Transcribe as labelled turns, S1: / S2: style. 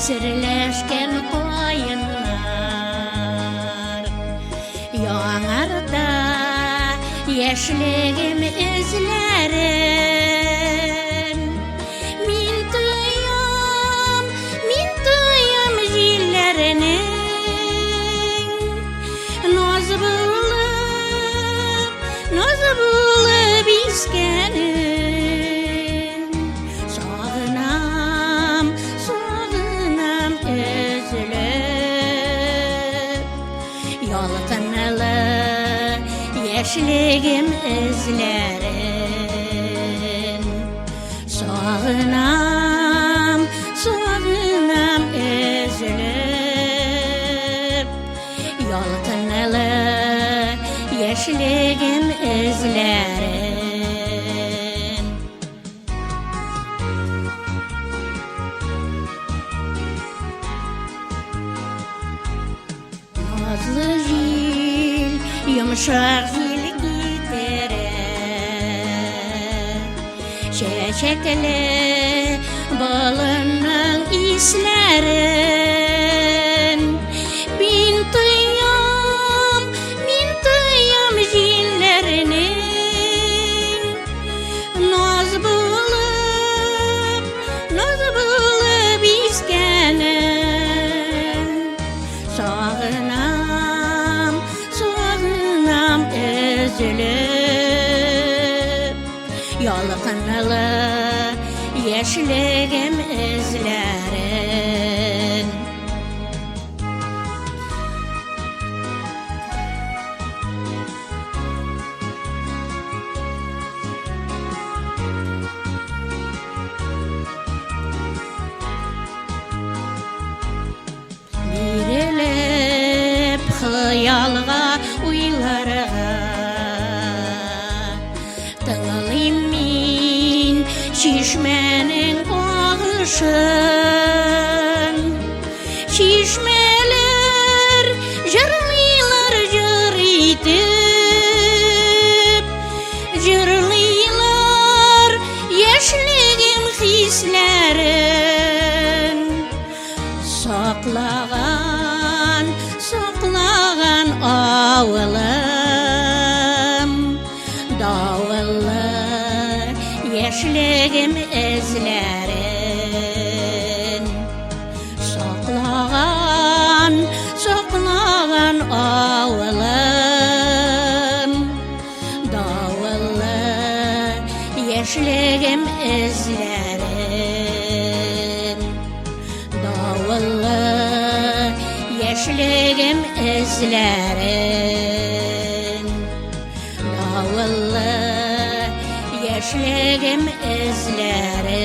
S1: Серләшкән каеннар. Яңарта яшьлегем эзләрен. Мин тоям, мин тоям җилләрнең Наз булып, наз булып искәнен. Сагынам, сагынам өзелеп. Ялкынлы яшьлегем эзләрен. Сагынам, сагынам өзелеп. Ялкынлы яшьлегем эзләрен. Назлы җил, йомшак җил китерә. Чәчәкле балының исләрен. Мин тоям, мин тоям җилләрнең Наз булып, наз булып искәнен. Сагынам, сагынам өзелеп. Ялкынлы яшьлегем эзләрен. Бирелеп хыялга, уйларга Тыңлыйм мин чишмәнең агышын. Чишмәләр җырлыйлар җыр итеп, Җырлыйлар яшьлегем хисләрен. Саклаган, саклаган авылым, Давыллы яшьлегем эзләрен. Саклаган, саклаган авылым, Давыллы яшьлегем эзләрен. Давыллы яшьлегем эзләрен. Давыллы яшьлегем эзләрен.